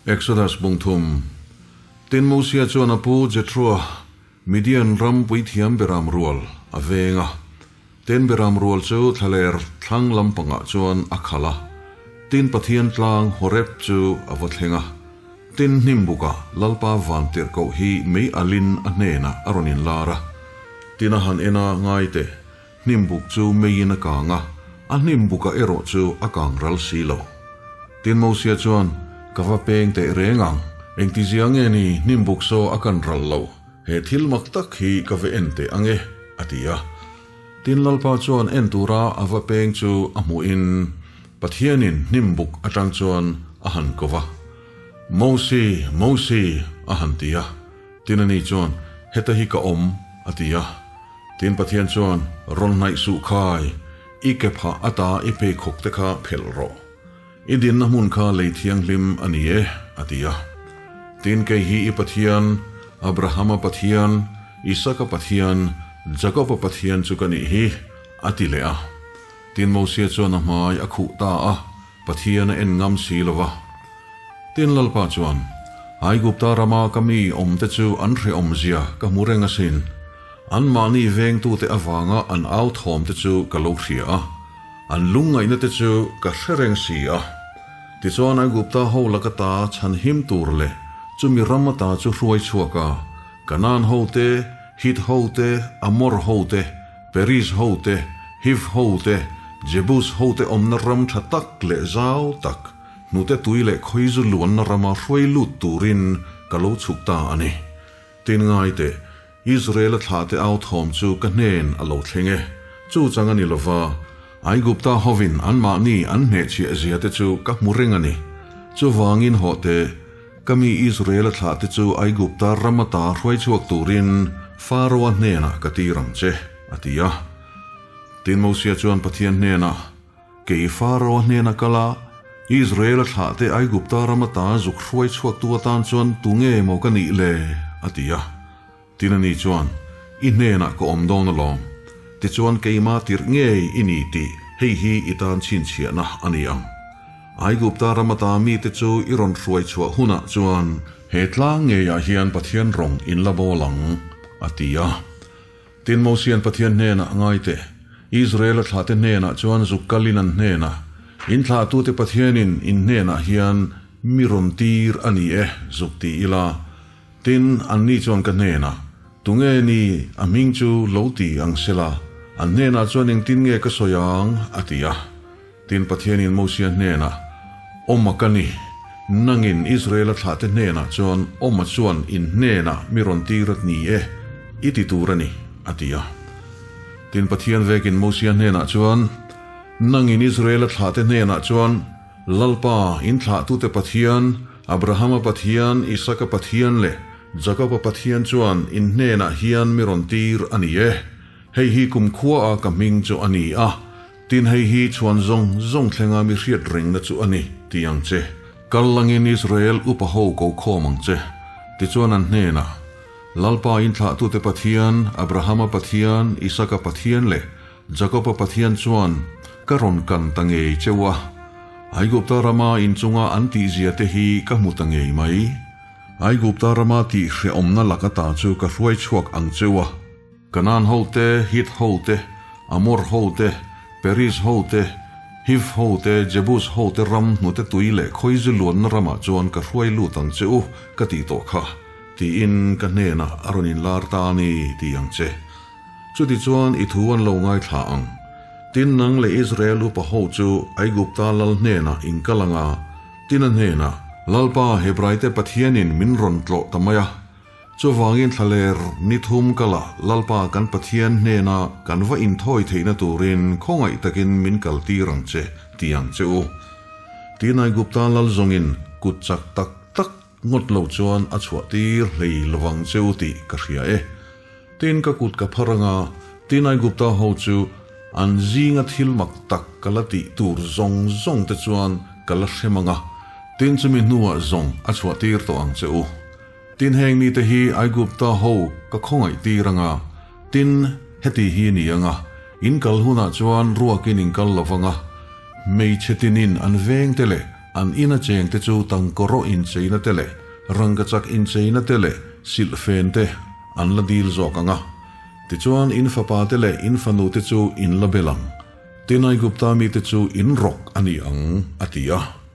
Exodus bung thum. Tin Mosia chuan a pu Jethroa, Midian ram puithiam beram rual a veng a. Tin beram rual chu thlaler thlang lampangah chuan a khalh a. Tin Pathian tlang Horeb chu a va thleng a. Tin hnim bukah Lalpa vantirhkoh hi mei alin a hnenah a rawn inlar a. Tin a han en a, ngai teh, hnim buk chu meiin a kang a, a hnim bukah erawh chu a kang ral si lo. Tin Mosia chuan, Ka va peng teh reng ang, engtizia nge ni hnim buk saw a kan ral lo, he thil mak tak hi ka va en teh ang e, a ti a. Tin Lalpa chuan en tura a va peng chu a hmuhin Pathianin hnim buk atang chuan a han ko va, Mosi, Mosi, a han ti a. Tin ani chuan, Heta hi ka awm, a ti a. Tin Pathian chuan, Rawn hnaih suh khai, i ke phah ata i pheikhawk te kha phelh rawh. I dinna hmun kha lei thianghlim a ni e, a ti a. Tin kei hi i Pathian, Abrahama Pathian, Isaka Pathian, Jakoba Pathian chu ka nih hi, a ti leh a. Tin Mosia chuan a hmai a khuh ta a, Pathian a en ngam si lo va. Tin Lalpa chuan, Aigupta rama ka mi awmte chu an hrehawmzia ka hmu reng asin. Anmahni vengtute avanga an au thawmte chu ka lo hria a, an lungngaihna te chu ka hre reng si a. Tichuan Aigupta ho laka ta chhan him tur leh chumi ram ata chu hruai chhuak a, Kanaan hote, Hit hote, Amor hote, Periz hote, Hiv hote, Jebus hote awmna ram tha tak leh zau tak, Hnute tui leh khawizu luanna rama hruai lut turin ka lo chhuk ta a ni. Tin ngai teh, Israel-a thlahte au thawm chu ka hnen a lo thleng e. Chu chang a ni lova, Aigupta hovin anmahni an hnehchhiah zia te chu ka hmu reng a ni. Chuvangin hawh teh, ka mi Israel-a thlahte chu Aigupta ram ata hruai chhuak turin Faraoa hnenah ka tir ang che, a ti a. Tin Mosia chuan Pathian hnenah, Kei Faraoa hnena kal a, Israel-a thlahte Aigupta ram ata zuk hruai chhuaktu atan chuan tu nge maw ka nih le? a ti a. Tin ani chuan, I hnenah ka awm dawn alawm. Tichuan keima tirh ngei i ni tih hei hi i tan chhinchhiahna a ni ang. Aigupta ram ata mite chu i rawn hruai chhuah hunah chuan he tlang ngeiah hian Pathian rawng in la bawl ang, a ti a. Tin Mosia'n Pathian hnenah ngai teh, Israel-a thlahte hnenah chuan zuk kalin an hnenah, In thlahtute Pathianin in hnenah hian mi rawn tir a ni e, zuk ti ila. Tin, anni chuan ka hnenah, Tunge ni a hming chu lo ti ang sela, an hnenah chuan engtin nge ka sawi ang? a ti a. Tin, Pathianin Mosia hnenah, Awma ka ni, nangin Israel-a thlahte hnenah chuan Awma chuan in hnenah mi rawn tir a ni e, i ti tur a ni, a ti a. Tin, Pathian vekin Mosia hnenah chuan, Nangin Israel-a thlahte hnenah chuan, Lalpa, in thlahtute Pathian, Abrahama Pathian, Isaka Pathian leh Jakoba Pathian chuan in hnenah hian mi rawn tir a ni e. Hei hi kumkhua a ka hming chu a ni a, Tin hei hi chhuan zawng zawng thlenga mi hriat rengna chu a ni, ti ang che. Kal langin Israel upa ho ko khawm ang che. Tichuan an hnenah, Lalpa inthlahtute Pathian, Abrahama Pathian, Isaka Pathian leh Jakoba Pathian chuan ka rawn kan ta ngei cheu a. Aigupta rama inchunga an tihzia te hi ka hmu ta ngei mai. Aigupta rama tih hrehawmna lak ata chu ka hruai chhuak ang cheu a. Kanaan hote, Hit hote, Amor hote, Periz hote, Hiv hote, Jebus hote ram hnute tui leh khawizu luanna ramah chuan ka hruai lut ang che u ka tih tawh kha, tiin ka hnenah a rawn inlar ta a ni, ti ang che. Chutichuan i thu an lo ngaithla ang. Tin nang leh Israel upa ho chu Aigupta lal hnenah in kal ang a, tin a hnenah, Lalpa Hebraite Pathianin min rawn tlawh ta mai a, Chuvangin thlaler ni thum kala Lalpa kan Pathian hnena kan va inthawi theihna turin khawngaih takin min kaltir ang che, ti ang che u. Tin Aigupta lal zawngin kut chak tak tak ngawt lo chuan a chhuahtir hlei lovang che u tih ka hria e. Tin ka kut ka phar anga tin Aigupta ho chu an zinga thil mak tak ka la tih tur zawng zawng te chuan ka la hrem anga, tin chumi hnuah zawng a chhuahtir tawh ang che u. Tin heng mite hi Aigupta ho ka khawngaih tir anga, tin heti hi ni anga, in kal hunah chuan ruakin in kal lo vanga, hmeichhe tinin an vengte leh. An ina chengte chu tangkawraw incheina te leh rangkachak incheina te leh silhfen te an la dil zawk ang a. Tichuan in fapa te leh in fanu te chu in la bel ang. Tin Aigupta mite chu in rawk a ni ang, a ti a.